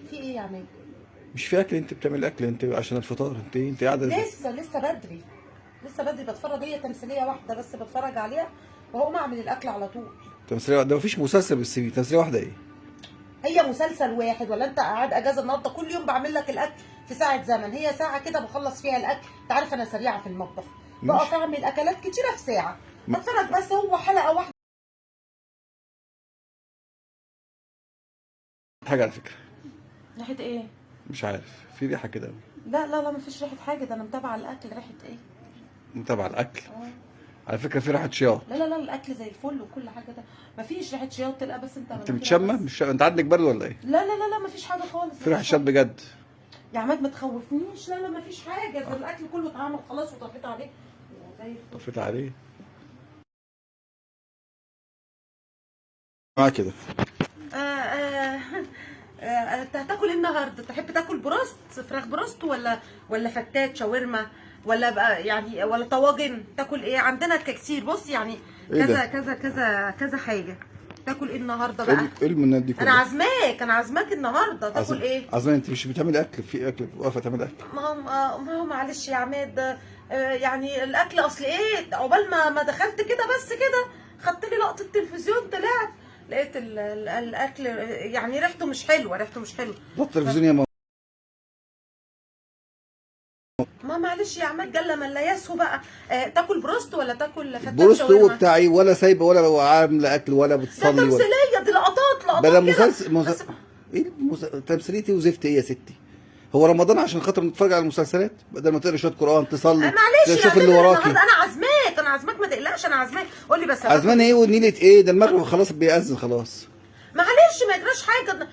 في ايه يا عماد؟ مش في اكل؟ انت بتعمل اكل انت عشان الفطار؟ انت قاعدة ازاي؟ لسه بدري، لسه بدري. بتفرج، هي تمثيلية واحدة بس بتفرج عليها وهقوم اعمل الاكل على طول. تمثيلية ده مفيش مسلسل بالسي في، تمثيلية واحدة ايه؟ هي مسلسل واحد ولا انت قاعد اجازه النهارده؟ كل يوم بعمل لك الاكل في ساعة زمن، هي ساعة كده بخلص فيها الاكل. انت عارف انا سريعة في المطبخ، بقف ماشي. اعمل اكلات كتيرة في ساعه. ما- بتفرج بس هو حلقة واحده. حاجة على فكره. ريحه ايه؟ مش عارف، في ريحه كده. لا لا لا، مفيش ريحه حاجه، ده انا متابعه الاكل. ريحه ايه؟ متابعه الاكل؟ اه. على فكرة في ريحه شياط. لا لا لا، الاكل زي الفل وكل حاجه، ده مفيش ريحه شياط. لا بس انت انت مناخيرك متشمه؟ بس. مش انت عندك برد ولا ايه؟ لا لا لا لا، مفيش حاجة خالص. في ريحه مفيش شياط حاجة. بجد. يا عماد ما تخوفنيش، لا لا مفيش حاجه، ده الاكل كله اتعمل خلاص وطفيت عليه زي الفل. طفيت عليه معاك كده. آه آه انت هتاكل ايه النهارده؟ تحب تاكل بروست، فراخ بروست، ولا فتات شاورما، ولا بقى يعني ولا طواجن؟ تاكل ايه؟ عندنا كتير، بص يعني ايه كذا ده؟ كذا كذا كذا حاجه. تاكل ايه النهارده ايه بقى؟ ايه المنات دي انا كلها؟ عازماك، انا عازماك النهارده. تاكل ايه؟ عزمان انت مش بتعمل اكل؟ في اكل واقفة تعمل اكل؟ ما هو معلش يا عماد، يعني الاكل اصل ايه، عقبال ما دخلت كده بس كده خدت لي لقطة تلفزيون، طلعت لقيت ال ال الاكل يعني ريحته مش حلوه، ريحته مش حلوه. ده التلفزيون يا ماما. ما معلش يا عماد، جل من لا يسهو بقى. تاكل بروست ولا تاكل فتات بروست هو شاورما؟ بتاعي، ولا سايبه ولا عامله اكل ولا ده بتصلي ولا تمثيليه، دي لقطات لقطات بلا كده مسلسل بس. ايه تمثيلية ايه وزفت ايه يا ستي؟ هو رمضان عشان خاطر نتفرج على المسلسلات بدل ما تقري شوية قران، تصلي، معلش تشوف اللي نعتبر وراكي. النهارده انا عازماك، انا عازماك، ما تقلقش انا عازماك. قول لي بس هتاكل عزمان ايه ونيله ايه؟ ده المغرب خلاص بيأذن خلاص. معلش ما يجراش حاجه.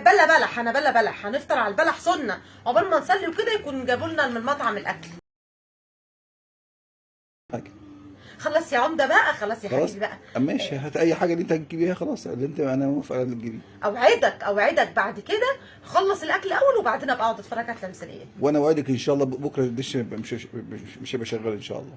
بلا بلح، انا بلا بلح، هنفطر على البلح سنه، عقبال ما نصلي وكده يكون جابوا لنا من المطعم الاكل. حاجة. خلاص يا عمده بقى، خلاص يا خلاص حبيبي بقى. ماشي، هات اي حاجة اللي انت هتجيبيها، خلاص اللي انت انا موافق على اللي تجيبيه. اوعدك، اوعدك بعد كده خلص الاكل الاول وبعدين ابقى اقعد اتفرج على التمثيليه. وانا اوعدك ان شاء الله بكره الدش مش هيبقى شغال ان شاء الله.